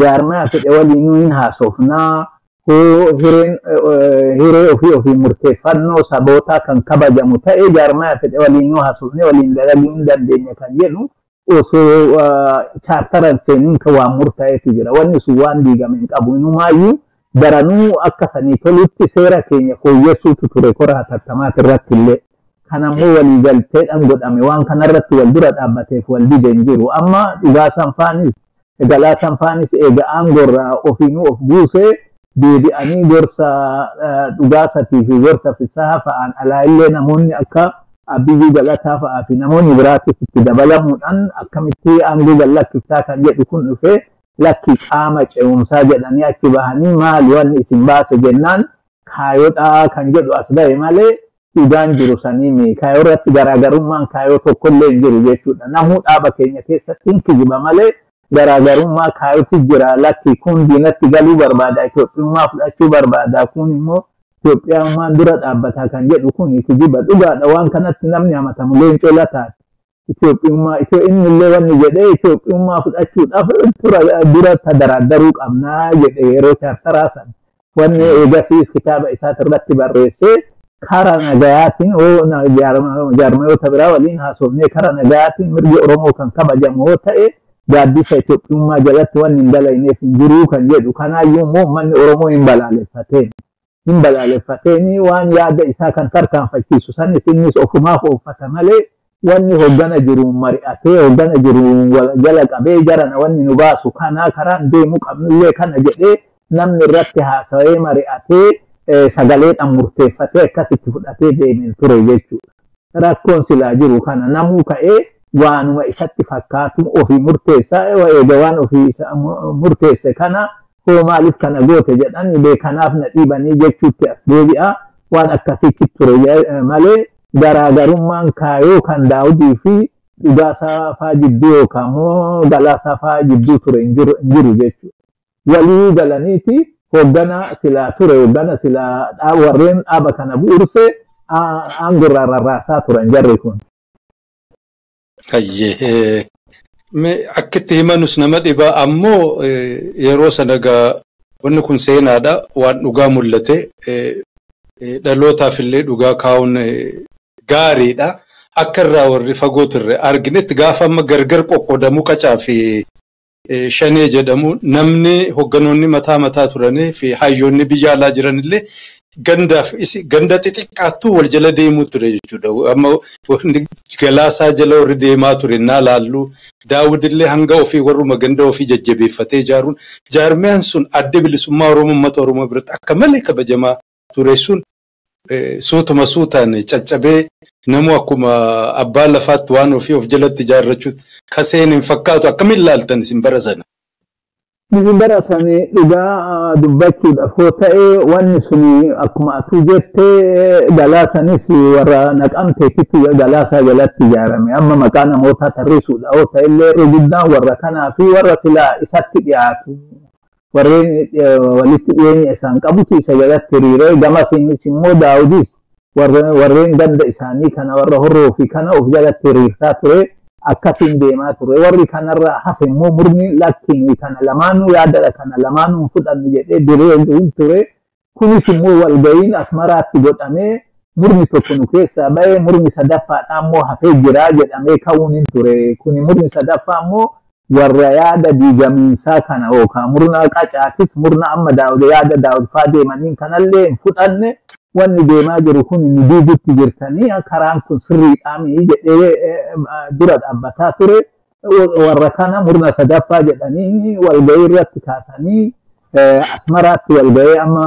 Jaarmaya fedhe waliinuu hin haasofnaa hoo hiree ofii ofii murteeffannoo sabootaa kan kabajamu ta'e jaarmaya fedhe waliinuu haasofnee waliin dalaguu hin dandeenya kan jedhu osoo chaartaran seeniin kan waan murtaa'etu jira. Wanni sun waan diigame hin qabu. Inumaayyuu daranuu akka sanii tolutti seera keenya fooyyessuutu ture kora hatattamaati irratti illee. Kanammoo walii galteedhaan godhame waan kanarratti wal dura dhaabbateef wal dide hin jiru. Amma dhugaa sanfaanis galaa sanfaanis eega aangoorraa ofiinuu of buusee deebi'anii gorsa dhugaasatii fi gorsa fisaha fa'aan alaa illee namoonni akka Abiyyuu Galataa fa'aa fi namoonni biraatis itti dabalamuudhaan akkamitti aangoo gallakkiftaa kan jedhu kun dhufee lakki qaama ce'umsaa jedhanii achi bahanii maali wanni isin baase jennaan kaayyoodhaa kan jedhu as ba'e malee dhugaan jiru sanii kaayyoo irratti garaagarummaan kaayyoo tokkollee hin jiru jechuudha. Namuu dhaaba keenya keessatti hin kijiba malee garaagarummaa kaayyootu jira lakki kun diinatti galuu barbaada Itoophiyummaa fudhachuu barbaada kun immoo Itoophiyaan dura dhaabbataa kan jedhu kun kijiba dhugaadha. Waan kanatti namni amatamu Leencoo Lataati. Itoophiyummaa inni illee wanni jedhee Itoophiyummaa fudhachuudhaaf dura tadaraaddaruu qabnaa jedhe yeroo chaartaraa sana. Wanni eegasiis kitaaba isaati irratti barreessee karaa nagayaatiin jaarmayoota biraa waliin haasofnee karaa nagayaatiin mirgi Oromoo kan kabajamu yoo ta'e gaaddisa Itoophiyummaa jalatti wanni hin dalayneef hin jiruu kan jedhu. Kanaayyuu immoo uummanni Oromoo hin balaaleffateen. Hin balaaleffateen waan yaada isaa kan tarkaanfachiisu sanis innis ofumaaf oofata malee wanni hoggana jiruun mari'atee hoggana jiruun jala qabee jarana wanni nu baasu kana karaan deemuu qabnullee kana jedhee namni irratti haasawee mari'atee sagaleedhaan murteeffatee akkasitti fudhatee deemee ture jechuudha. Rakkoon silaa jiru kana namuu ka'ee waanuma isatti fakkaatu ofii murteessaa eega waan ofii murteesse kana hoo maaliif kana goote jedhan beekanaaf na dhiibanii jechuutti as deebi'a waan akkasitti ture malee garaagarummaan kaayoo kan Daawudii fi Dhugaasaa fa'aa jidduu yookaan immoo Galaasaa fa'aa jidduu ture hin jiru jechuudha. Walii galaniiti hoggana silaa ture hoggana silaa warreen dhaaba kana bu'uurse aangorraa rarraasaa turan jarri kun. Hayyee akka itti himanus nama dhiba ammoo yeroo sana egaa wanni kun seenaadha waan dhugaa mul'ate dhalootaaf illee dhugaa kaa'uun gaariidha. Akka irraa warri fagoo turre arginetti gaafa amma gargar qoqqoodamuu qacaa fi shanee jedhamu namni hogganoonni mataa mataa turanii fi hayyoonni biyya alaa jiran illee gandaaf ganda xixiqqaattuu wal jala deemuu ture jechuudha. Amma Galaasaa jala warri deemaa ture naa laallu Daawud illee hanga ofii warruma ganda ofii jajjabeeffatee ijaaruun jaarmiyaan sun adda bilisummaa Oromoo uummata Oromoo biratti akka malee kabajamaa ture sun suutuma suutaan caccabee namu akkuma abbaan lafaatti waan ofii of jalatti ijaarrachuutti kaseen hin fakkaatu akkamiin ilaaltan isin bara sana? Isin bara sana dhugaa dubbachuudhaaf yoo ta'e wanni sun akkuma atuu jettee Galaasanis warra Naqamteetitti Galaasaa jalatti ijaarame. Amma maqaa namootaa tarreessuudha yoo ta'e illee irra guddaan warra kanaa fi warra silaa isatti dhiyaatu warreen walitti dhiyeenya isaan qabutu isa jalatti hiriiree gamasiinis immoo Daawudis warreen ganda isaanii kana warra horroo fi kana of jalatti hiriirsaa ture akkasiin deemaa ture. Warri kanarraa hafe immoo murni lakkiin kana lamaanuu yaadadha kana lamaanuu fudhannu jedhee diree ture. Kunis immoo walga'iin Asmaraatti godhamee murni tokko nu keessaa ba'ee murni sadaffaadhaa immoo hafee jira jedhamee ka'uun hin ture. Kuni murni sadaffaa immoo warra yaada diigamiinsaa kana yookaan murna qacaatis murna amma Daawud yaada Daawud fa'aa deemaniin kanallee hin fudhanne wanni deemaa jiru kun nu diigutti jirtanii karaan kun sirriidhaami jedhee dura dhaabbataa ture. Warra kana murna sadaffaa jedhanii walga'ii irratti kaasanii Asmaraatti walga'ii amma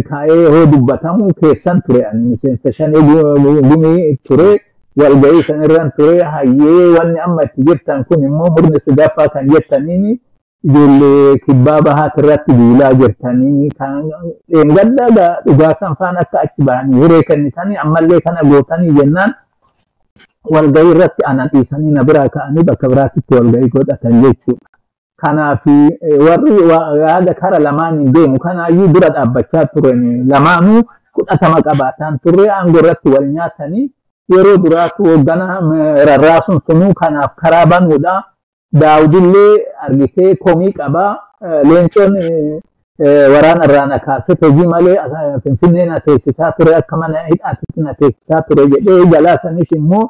kaa'ee hoo dubbatamu keessan ture. Ani miseensa shanee gumii ture. Walga'ii san irraan ture. Hayyee wanni amma itti jirtan kun immoo murni sadaffaa kan jettanii ijoollee kibbaa bahaati irratti duulaa jirtanii kan dheengaddaa Dhugaasan faan akka achi bahanii hiree kennitanii ammallee kana gootanii jennaan walga'ii irratti ana dhiisanii na biraa ka'anii bakka biraatitti walga'ii godhatan jechuudha. Kanaaf warri yaada kara lamaaniin deemu kanaayyuu dura dhaabbachaa turan lamaanuu fudhatama qabaataan turre aangoo irratti wal nyaatanii yeroo duraatu hoggana rarraasuun sunuu kanaaf karaa banuudha. Daawudillee argitee komii qabaa. Leencoon waraana irraa na kaasee hojii malee Finfinnee na teessisaa ture akka mana hidhaatitti na teessisaa ture jedhee Galaasanis immoo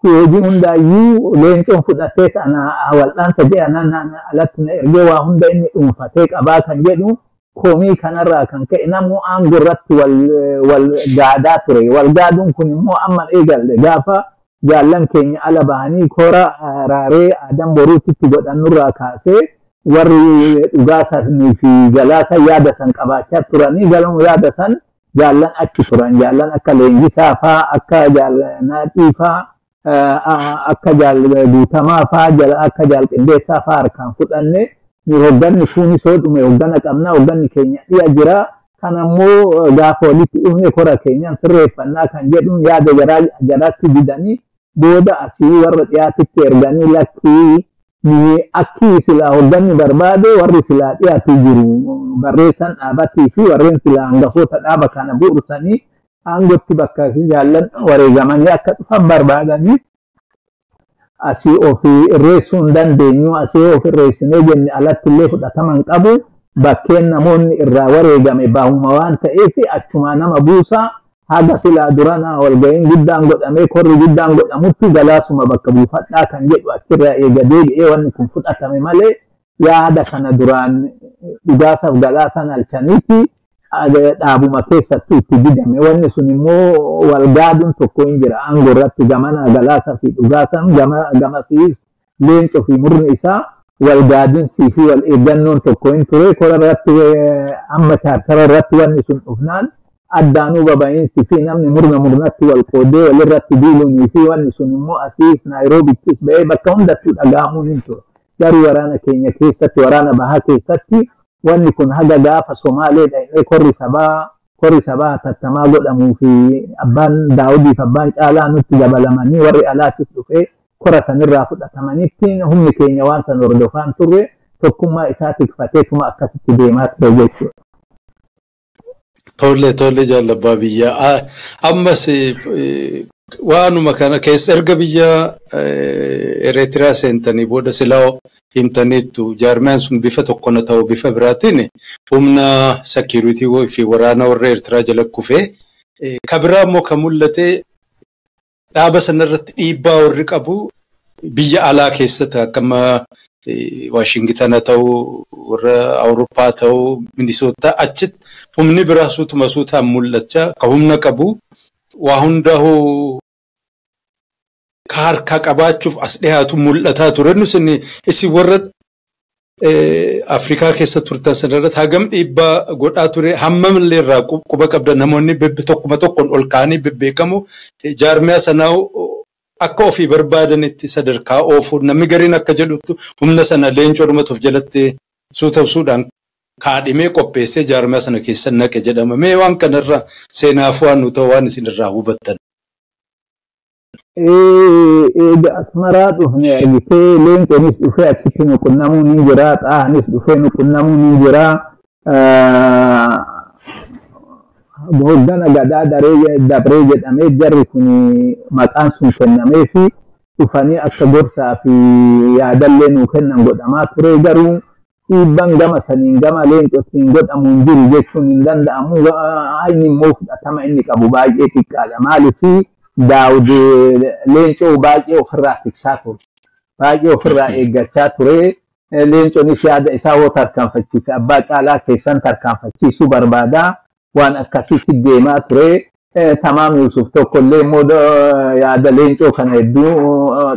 hojii hundaayyuu Leencoon fudhatee ana wal'aansa jedhe anaan alatti na ergee waa hunda inni dhuunfatee qabaa kan jedhu komii kanarraa kan ka'e namuu aangoo irratti wal gaadaa ture. Wal gaaduun kun immoo amma eegalle gaafa jaallan keenya ala bahanii kora raaree Adam Boruutitti godhannurraa kaasee warri Dhugaasanii fi Galaasa yaada san qabaachaa turanii galma yaada san jaallan achi turan jaallan akka Leenjisaa faa akka Naadhii faa akka jaal Guutamaa faa akka jaal Qindeessaa faa harkaan fudhanne hogganni kunis yoo dhume hoggana qabna hogganni keenya dhiya jira. Kanammoo gaafa walitti dhufne kora keenyaan sirreeffannaa kan jedhuun yaada jaraatti didanii booda asii warra dhiyaatitti erganii lakkii Akki silaa hoogganni barbaade warri silaa dhiyaatu jiru barreessan dhaabatii fi warreen silaa hangafoota dhaaba kana bu'uursanii aangootti bakka jaallan wareegamanii akka dhufan barbaadanii asii ofii irreessuu hin dandeenyu, asii of irreessinee jenne alatti illee fudhatama hin qabu. Bakkeen namoonni irraa wareegame baahuma waan ta'eef achumaa nama buusaa haga silaa durana walga'iin guddaan godhamee korri guddaan godhamutti galaasuma bakka buufadhaa kan jedhu achirraa eega deebi'ee wanni kun fudhatame malee yaada kana duraan dhugaasaaf galaasan halkaniiti dhaabuma keessattuu itti didame. Wanni sun immoo walgaaduun tokko hin jira aangoo irratti gamana galaasaa fi dhugaasan gamasiis leencoo fi murni isaa walgaadinsii fi wal eeggannoon tokko hin ture. Kora irratti amma chaartara irratti wanni sun dhufnaan addaanuu baba'iinsi fi namni murna murnatti wal qoodee walirratti duuluunii fi wanni sun immoo asiis Naayiroobiittis ba'ee bakka hundattuu dhaga'amuun hin ture. Garuu waraana keenya keessatti, waraana bahaa keessatti wanni kun haga gaafa Somaalee dhaqee korri sabaa hatattamaa godhamuu fi abbaan Daawudiif abbaan Caalaa nutti dabalamanii warri alaatis dhufee kora sanirraa fudhatamanitti humni keenya waan san hordofaan turre tokkummaa isaa tikfateetuma akkasitti deemaa ture jechuudha. Tole tole jaalabbaa biyyaa. Ammas waanuma kana keessa erga biyya Eritiriyaa seentanii booda silaa himtaniittu jaarmiyaan sun bifa tokko na ta'u bifa biraatiin humna sekiuritii fi waraana warra Eertiraa jala kufee ka biraa immoo kan mul'ate dhaaba sanarratti dhiibbaa warri qabu biyya alaa keessatti akkama Waashingtan ta'u warra Awurooppaa ta'u Minisootaa achitti humni biraa suutuma suutaan mul'achaa ka humna qabu waa hundaa'uu ka harkaa qabaachuuf as dhiyaatu mul'ataa ture. Nus isin warra Afrikaa keessa turtan sanarratti hagam dhiibbaa godhaa ture, hammam illee irraa quba qabda namoonni tokkuma tokkoon ol ka'anii bebbeekamu jaarmiyaa sanaa akka ofii barbaadanitti sadarkaa oofuu namni gariin akka jedhutti humna sana leencoo dhumatuuf jalatti suutabsuudhaan kaadhimee qopheessee jaarmiyaa sana keessa naqe jedhama. Mee waan kanarra seenaaf waan nu ta'u waan isin irraa hubattan. Eega Asmaraa dhufne argitee leencoonis dhufee achitti nu qunnamuun ni jira, xaahanis dhufee nu qunnamuun ni jira. Hoggana gadaa dabree jedhamee jarri kun maqaan sun kennamee fi dhufanii akka gorsaa fi yaadallee nuu kennan godhamaa ture. Garuu dhiibban gama saniin gama leencootiin godhamu hin jiru jechuun hin danda'amu. Inni immoo fudhatama inni qabu baay'ee xiqqaadha. Maaliif Daawud leencoo baay'ee ofirraa tiksaa ture. Baay'ee ofirraa eeggachaa ture. Leencoonis yaada isaa hoo tarkaanfachiise abbaa caalaa keessan tarkaanfachiisuu barbaada. Waan akkasitti deemaa ture. Tamaam Yusuf tokkollee immoo yaada leencoo kana hedduu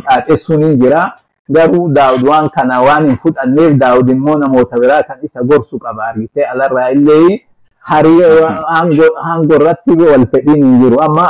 xaaxessuun hin jira. Garuu Daawud waan kana waan hin fudhanneef Daawud immoo namoota biraa kan isa gorsu qaba argitee alarraa illee aangoo irratti wal fedhiin hin jiru. Amma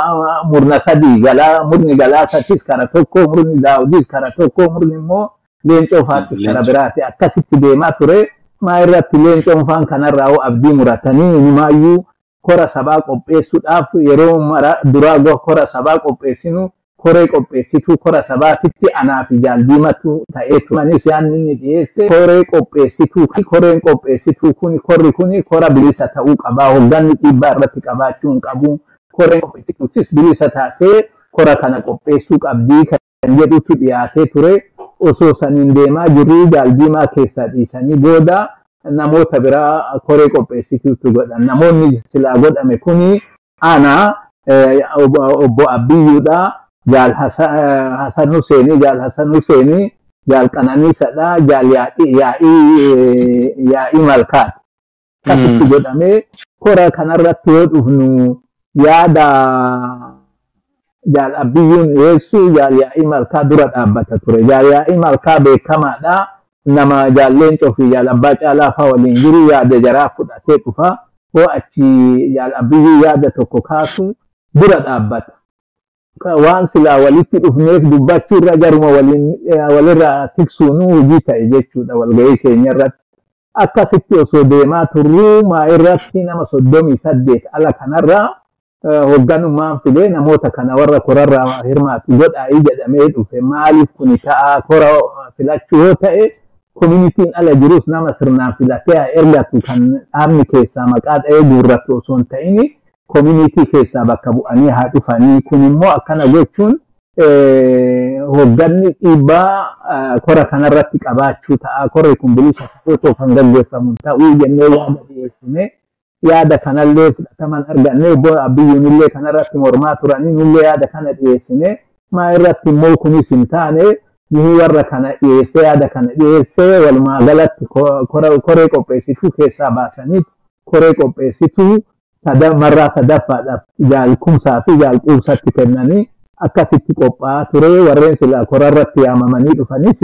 murna sadii murni galaasatis kara tokko, murni Daawudis kara tokko, murni immoo leencoo faattis kara biraati. Akkasitti deemaa ture. Maa irratti leencoon faan kanarraa hoo abdii muratanii inumaayyuu kora sabaa qopheessuudhaaf yeroo mara duraa kora sabaa qopheessinu koree qopheessituu kora sabaatitti anaa fi jaaldiimatu ta'ee turanis yaadni inni dhiyeesse koree qopheessituu koreen qopheessituu kun korri kun kora bilisa ta'uu qaba, hogganni dhiibbaa irratti qabaachuu hin qabu, koreen qopheessituutis bilisa taatee kora kana qopheessuu qabdii kan jedhutu dhiyaatee ture. Osoo saniin deemaa jiruu jaaldiimaa keessaa dhiisanii booda namoota biraa koree qopheessituutu godhan. Namoonni silaa godhame kuni ana obbo Abbiyyuudha, Jaal Hasan Huseenii, Jaal Hasan Huseenii, Jaal Qananiisadha, Jaal Yaa'ii Malkaati. Akkasitti godhamee kora kanarratti yoo dhufnu yaada Jaal Abbiyyuun dhiyeessu Jaal Yaa'ii Malkaa dura dhaabbata ture. Jaal Yaa'ii Malkaa beekamaadha. Nama Jaal Leencoo fi Jaal Abbaa Caalaa fa'aa waliin jiru yaada jaraa fudhatee dhufa. Hoo achi Jaal Abiyyuu yaada tokko kaasu dura dhaabbata. Waan silaa walitti dhufneef dubbachuu irra garuma walirraa tiksuun hojii ta'e jechuudha walgahii keenya irratti. Akkasitti osoo deemaa turruu maa irratti nama 38 ala kanarraa Hoogganummaan fidee namoota kana warra korarraa hirmaatu godhaayii jedhamee dhufe. Maaliif kuni ta'a? Kora filachuu yoo ta'e koominitiin ala jirus nama sirnaan filatee haa ergatu, kan dhaabni keessaa maqaa dha'ee guurratu osoo hin ta'in koominitii keessaa bakka bu'anii haa dhufanii. Kun immoo akkana gochuun hoogganni dhiibbaa kora kanarratti qabaachuu ta'a. Korri kun bilisa otoo kan gaggeeffamu ta'uu jennee yaada dhiyeessine. Yaada kanallee fudhataman arganne. Obbo Abiyyuun illee kanarratti mormaa turanii, nullee yaada kana dhiyeessine. Maa irratti immoo kunis hin taane, nuyi warra kana dhiyeessee, yaada kana dhiyeessee, walumaa galatti koree qopheessituu keessaa baasanii koree qopheessituu marraa sadaffaadhaaf jaalkumsaa fi jaalquubsatti kennanii akkasitti qophaa'aa ture. Warreen silaa korarratti yaamamanii dhufanis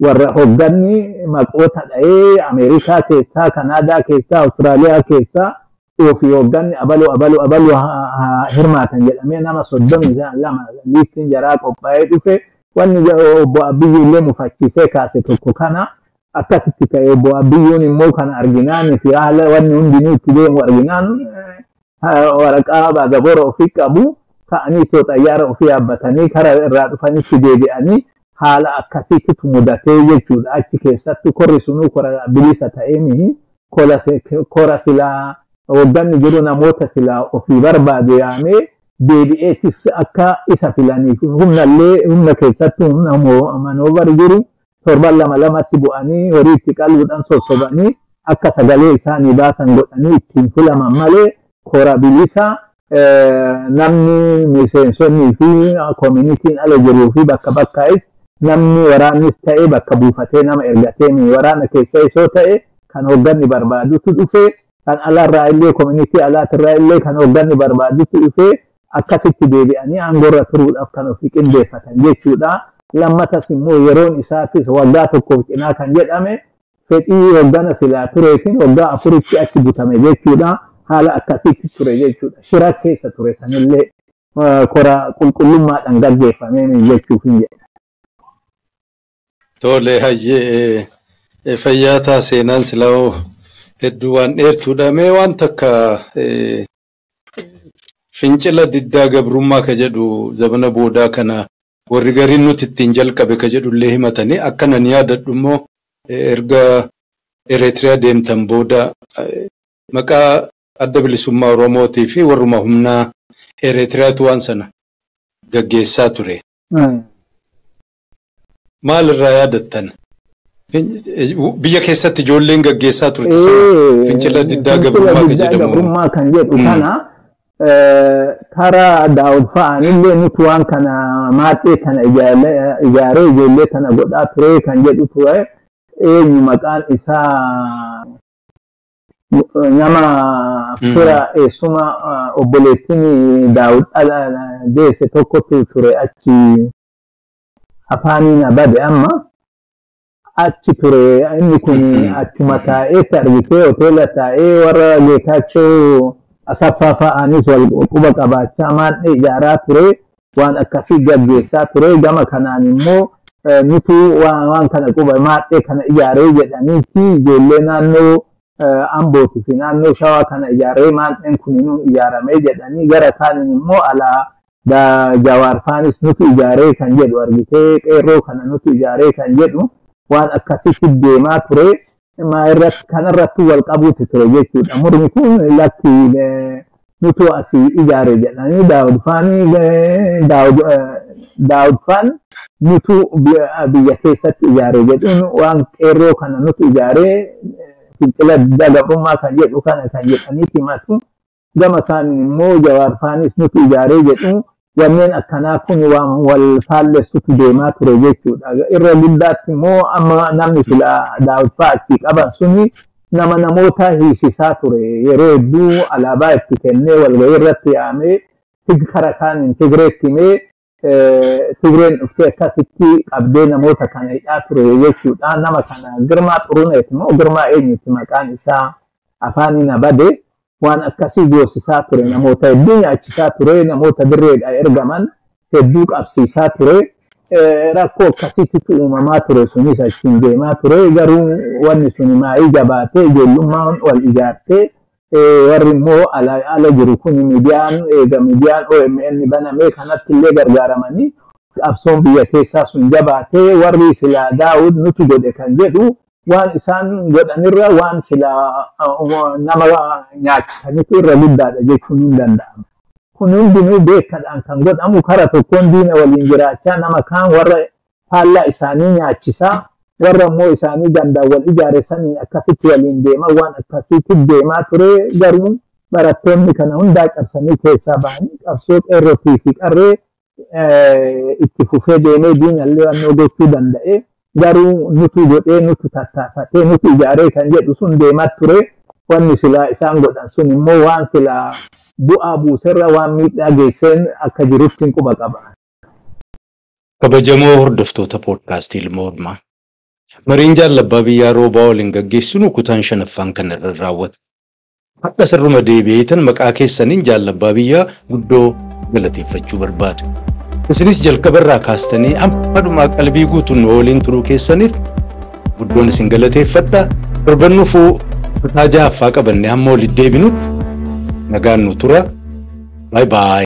warra hoogganni maqoota dha'ee Ameerikaa keessaa, Kanaadaa keessaa, Awustiraaliyaa keessaa ofii hoogganni abaluu abaluu abaluu hirmaatan jedhamee nama 32 liistiin jaraa qophaa'ee dhufe. Wanni obbo Abiyyuu illee mufachiisee kaase tokko kana akkasitti ta'e. Obbo Abiyyuun immoo kana arginaan fi haala wanni hundinuu itti deemu arginaan waraqaa baagaboora ofii qabu ka'anii too xayyaara ofii yaabbatanii karaa irraa dhufanitti deebi'anii haala akkasiitti mudatee jechuudha. Achi keessatti korri sunuu kora bilisa ta'ee mihi, kora silaa hoogganni jiru namoota silaa ofii barbaade yaamee deebi'eetis akka isa filaniif humnallee humna keessattuu humna manoovar jiru torban lama lamatti bu'anii horii itti qaluudhaan sossobanii akka sagalee isaanii baasan godhanii ittiin filaman malee kora bilisa namni miseensonnii fi koominitiin ala jiruu fi bakka bakkaa'is namni waraannis ta'e bakka buufatee nama ergatee waraana keessa isoo ta'e kan hoogganni barbaadutu dhufe, kan alarraa illee koominitii alaatirraa illee kan hoogganni barbaadutu dhufe, akkasitti deebi'anii aangoorra turuudhaaf kan ofii qindeeffatan jechuudha. Lammatas immoo yeroon isaatis waggaa tokkoof cinaa kan jedhame fedhii hooggana silaa tureetiin waggaa 4tti achi butame jechuudha. Haala akkasitti ture jechuudha. Shira keessa ture sanillee kora qulqullummaadhaan gaggeeffamee jechuuf hin jedha. Tole, hayyee, fayyaa seenaan silaa hedduu waan dheertuudha. Mee waan takka, fincila diddaa gabrummaa ka jedhu zamana boodaa kana warri gariin nuti ittiin jalqabe ka jedhu illee himatanii, akkanan yaadadhu immoo erga Eritiriyaa deemtan booda maqaa Adda Bilisummaa Oromootii fi warruma humnaa Eritiriyaatu waan sana gaggeessaa ture. Maalirraa yaadattan? Biyya keessatti ijoolleen gaggeessaa turte sana fincila diddaa gabrummaa kan jedhamu. Gabrummaa kan jedhu kana karaa Daawud fa'aanillee nuti waan kana maaxee kana ijaaree ijoollee kana godhaa ture kan jedhu ture. Eenyu maqaan isaa, nama fira eessuma obboleettiin Daawud deesse tokkotu ture achi, afaaniin bade amma, achi ture. Inni kun achuma taa'eetti argitee hoteela taa'ee warra Geetaachoo Asaffaa fa'aanis wal quba qabaachaa maadhee ijaaraa ture, waan akkasii gaggeessaa ture. Gama kanaan immoo nutu waan kana quba maadhee kana ijaaree jedhaniiti ijoollee naannoo Ambootii fi naannoo Shawaa kana ijaaree, maadheen kuninuu ijaaramee jedhanii, gara kaaniin immoo alaa Jawaar faanis nutu ijaaree kan jedhu argitee, qeerroo kana nutu ijaaree kan jedhu waan akkasitti deemaa ture. Irratti kanarratti wal qabuuti ture jechuudha. Murni kun lakki nutu asii ijaare jedhanii, Daawud faan nutu biyya keessatti ijaare jedhuun, waan qeerroo kana nutu ijaaree fincila diddaa gabrummaa kan jedhu kana kan jedhanii himatu. Gama isaaniin immoo Jawaar faanis nutu ijaaree jedhu. Wanneen akkanaa kun waan wal faallessutu deemaa ture jechuudha. Irra guddaatti immoo amma namni sila Daawud fa'aa achii qaban suni nama namoota hiisisaa ture. Yeroo hedduu alaabaa itti kennee walgahii irratti yaamee kara kaaniin Tigreetti himee Tigreen dhuftee akkasitti qabdee namoota kana hidhaa ture jechuudha. Nama kana Girmaa Xuruneet moo Girmaa eenyuti maqaan isaa afaaniin bade, waan akkasii goosisaa ture, namoota hedduu nyaachisaa ture, namoota dirreedha ergaman hedduu qabsiisaa ture. Rakkoo akkasiitu uumamaa ture, sunis achiin deemaa ture. Garuu wanni sun maayii jabaatee ijoollummaan wal ijaartee Warri immoo ala jiru kun miidiyaan eega miidiyaan OMN banamee kanatti illee gargaaramanii qabsoon biyya keessaa sun jabaatee warri silaa Daawud nutu godhe kan jedhu waan isaan godhanirra waan silaa nama nyaachisanitu irra guddaadha jechuun hin danda'ama. Kun hundinuu beekadhaan kan godhamu kara tokkoon diina waliin jiraachaa nama kaan warra faallaa isaanii nyaachisaa warra immoo isaanii gandaan wal ijaare saniin akkasitti waliin deema waan akkasiitti deemaa ture garuu barattoonni kana hundaa cabsanii keessaa ba'anii qabsoo qeerrootii fi qarree itti fufee deemee diinallee wannoo gochuu danda'e garuu nutu godhee nutu tattaafatee nutu ijaaree kan jedhu sun deemaa ture wanni silaa isaan godhan sun immoo waan silaa bu'aa buuserra waan miidhaa geesseen akka jirutti quba qaba. Kabajamoo hordoftoota poodkaastii Ilma Hormaa. Mariin Jaal Abbaa Biyyaa Roobaa waliin gaggeessinu kutaan shanaffaan kan irra raawwata. Akka sirruma deebi'eetan maqaa keessaniin Jaal Abbaa Biyyaa guddoo galateeffachuu barbaada. Isinis jalqabarraa kaastanii amma dhumaa qalbii guutuun nu waliin turuu keessaniif guddoon isin galateeffadha. Torban dhufuu kutaa ja'affaa qabannee hamma walitti deebinutti nagaan nu tura. Baay baay.